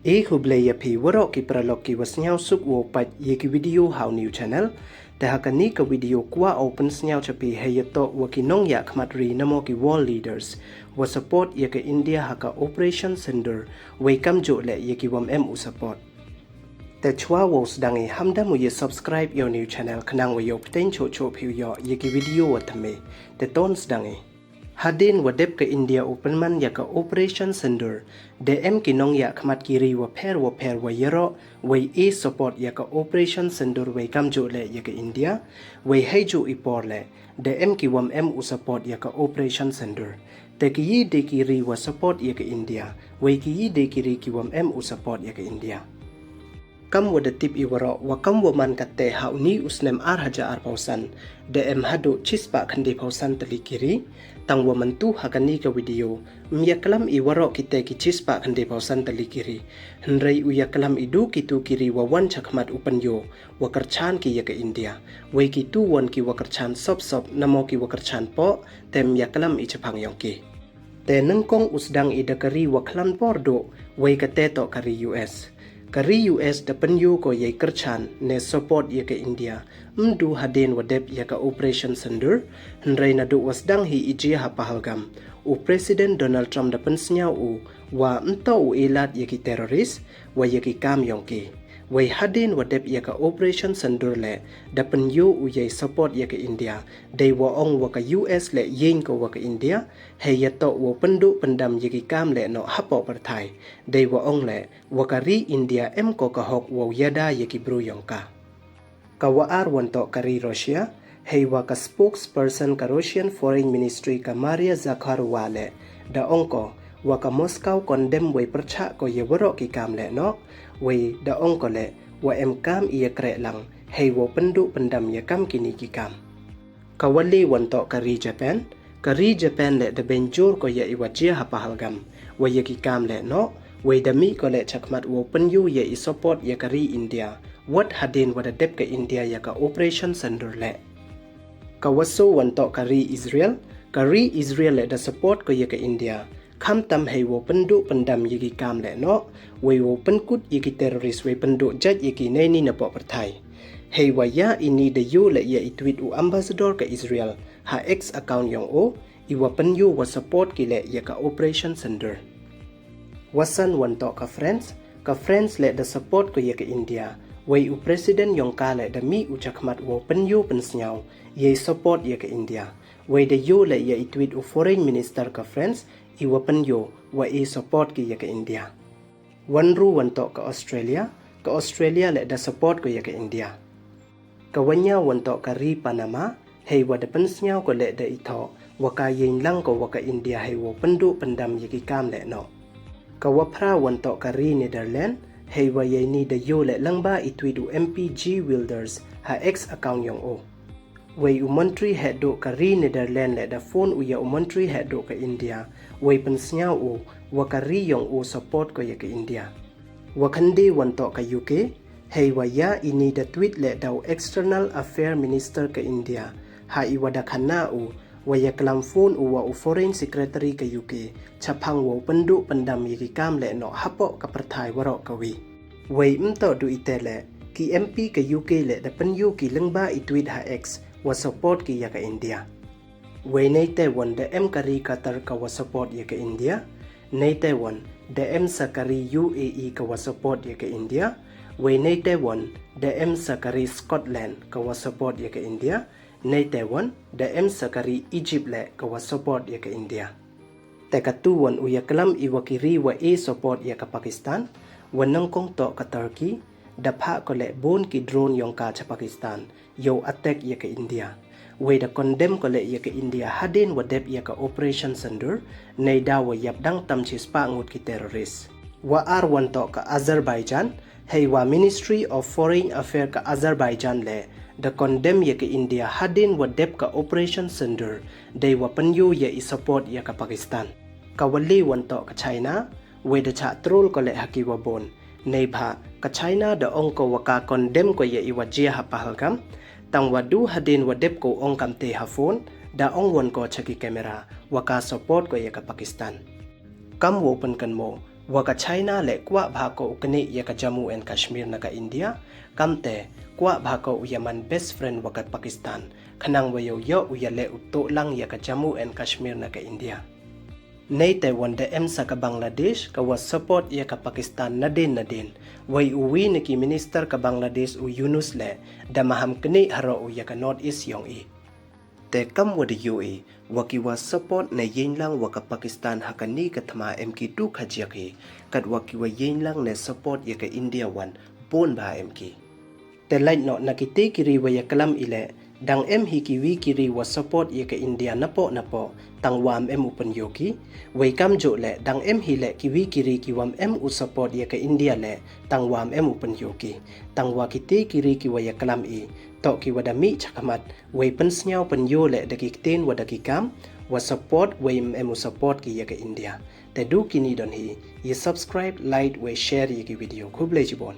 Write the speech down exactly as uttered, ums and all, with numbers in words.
E khublei ya phi waroh ki paralok ki wa sniawsuk wow pait ya ki video ha u new channel. Te ha kani ka video kwah o pynsniaw cha phi hei yatoh wa ki nongyahkhmat ri namo ki world leaders wa support ya ka India ha ka Operation Sindoor, wei kamjooh leh ya ki wam em u support. Te chwa wow sdang i, hamdam u ya subscribe ya u new channel khnang wa yow pteng choh choh phi u yoh ya ki video wa thymme. Te ton sdang i. Hadien wa dep ka India u pynman ya ka Operation Sindoor, da em ki nongyahkhmat ki ri wa pher wa pher wa yaroh wei e support ya ka Operation Sindoor wei kamjooh leh ya ka India. Wei heijooh i por leh da em ki wam em u support ya ka Operation Sindoor. Te ki yi de ki ri wa support ya ka India, wei ki yi de ki ri ki wam em u support ya ka India. Kam wa da tip i waroh, wa kam wa man katte ha u ni u snem ar hajar arphaw san, da em hadooh chispah khyndai phaw san tylli ki ri. Tang wa myntu ha kani ka video, ym ya klam i waroh kite ki chispah khyndai phaw san tylli ki ri. Hynrei u ya klam i du kitu ki ri wa wan chakhmat u pynyoo wa kyrchan ki ya ka India. Wei kitu won ki wa kyrchan sop sop namo ki wa kyrchan poh, te ym ya klam i chaphang yong ki. Te nyngkong u sdang i da ka ri wa khlan por dooh, wei kate toh ka ri U S. Ka ri U S da pynyoo ko yei kyrchan ne support ya ka India, ym du hadien wa dep ya ka Operation Sindoor, hynrei nadooh wa sdang hi i jia ha Pahalgam, u President Donald Trump da pynsniaw u wa ym toh u e lad ya ki terrorist wa ya ki kam yong ki. Wei hadien wa dep ya ka Operation Sindoor leh, da pynyoo u yei support ya ka India, dei wa ong wa ka U S leh yeng ko wa ka India, hei yatoh wow pynduh pyndam ya ki kam leh noh hapoh pyrthai. Dei wa ong leh wa ka ri India em ko ka hok wow yada ya ki bru yong ka. Ka wa ar won toh ka ri Russia, hei wa ka spokesperson ka Russian Foreign Ministry ka Maria Zakharova leh, da ong ko wa ka Moscow condemn wei pyrchah ko ya waroh ki kam leh noh, wei da ong ko leh wa em kam i ya kreh lang, hei wow pynduh pyndam ya kam kini ki kam. Ka wa le won toh ka ri Japan. Ka ri Japan leh da bynjur ko ya i wa jia ha Pahalgam, wa ya ki kam leh noh, wei da mih ko leh chakhmat wow pynyoo ya i support ya ka ri India, wat hadien wa da dep ka India ya ka Operation Sindoor leh. Ka wa soo won toh ka ri Israel. Ka ri Israel leh da support ko ya ka India, khamtam hei wow pynduh pyndam ya ki kam leh noh, wei wow pynkut ya ki terrorist wei pynduh jait ya ki neini napoh pyrthai. Hei wa ya ini da yoo leh ya i tweet u ambassador ka Israel ha X account yong o, i wa pynyoo wa support ki leh ya ka Operation Sindoor. Wa san won toh ka France. Ka France leh da support ko ya ka India, wei u President yong ka leh da mih u chakhmat wow pynyoo pynsniaw yei support ya ka India. Wei da yoo leh ya i tweet u Foreign Minister ka France, i wa pynyoo wa e support ki ya ka India. Wa ynru won toh ka Australia. Ka Australia leh da support ko ya ka India. Ka wa ynñiaw won toh ka ri Panama, hei wa da pynsniaw ko leh da i thoh wa ka yeng lang ko wa ka India hei wow pynduh pyndam ya ki kam leh noh. Ka wa phra won toh ka ri Netherlands, hei wa ya ini da yoo leh lyngba i tweet u M P Geert Wilders ha X account yong o. Wei u montri heh duh ka ri Netherlands leh da phone u ya u montri heh duh ka India, wei pynsniaw u wa ka ri yong o support ko ya ka India. Wa khyndai won toh ka U K, hei wa ya ini da tweet leh da u External Affair Minister ka India, ha i wa da khana u wa ya klam phone u wa u Foreign Secretary ka U K, chaphang wow pynduh pyndam ya ki kam leh noh hapoh ka pyrthai waroh kawi. Wei ym toh du ite leh, ki M P ka U K leh da pynyoo ki lyngba i tweet ha X wa support ki ya ka India. Wei neite won da em ka ri Qatar ka wa support ya ka India. Neite won da em sa ka ri U A E ka wa support ya ka India. Wei neite won da em sa ka ri Scotland ka wa support ya ka India. Neite won da em sa ka ri Egypt leh ka wa support ya ka India. Te katu won u ya klam i wa ki ri wa e support ya ka Pakistan. Wa nyngkong toh ka Turkey, da phah ko leh boon ki drone yong ka cha Pakistan yow attack ya ka India. Wei da condemn ko leh ya ka India hadien wa dep ya ka Operation Sindoor, neidaw wa yap dang tam chispah ngut ki terrorist. Wa ar won toh ka Azerbaijan, hei wa Ministry of Foreign Affairs ka Azerbaijan leh da condemn ya ka India hadien wa dep ka Operation Sindoor, dei wa pynyoo ya i support ya ka Pakistan. Ka wa le won toh ka China, wei da chah troll ko leh ha ki wa boon. Neibhah ka China da ong ko wa ka condemn ko ya i wa jia ha Pahalgam. Tang wa du hadien wa dep ko ong kamte ha phone, da ong won ko cha ki camera wa ka support ko ya ka Pakistan. Kam wow pynkynmaw, Wa ka China leh kwah bha ko u knieh ya ka Jammu and Kashmir na ka India, kamte kwah bha ko u ya man best friend wa ka Pakistan, khnang wa yow yoh u ya leh u toh lang ya ka Jammu and Kashmir na ka India. Neite won da em sa ka Bangladesh ka wa support ya ka Pakistan nadien nadien, wei u wi na ki minister ka Bangladesh u Yunus leh da maham knieh haroh u ya ka North East yong i. Te kam wa da yoo i, wa ki wa support ne yeng lang wa ka Pakistan ha kani ka thma em ki du khajiak hi, kat wa ki wa yeng lang ne support ya ka India wan bun bha em ki. Te lait noh na kite ki ri wa ya klam i leh, dang em hi ki wi ki ri wa support ya ka India napoh napoh, tang wa ym em u pynyoo ki. Wei kamjooh leh, dang em hi leh ki wi ki ri ki wa ym em u support ya ka India leh, tang wa ym em u pynyoo ki. Tang wa kite ki ri ki wa ya klam i, toh ki wa da mih chakhmat, wei pynsngow pynyoo leh da ki ktien wa da ki kam, wa support wei ym em u support ki ya ka India. Te du kini don hi, ya subscribe, like, wei share ya ki video. Khublei chibun.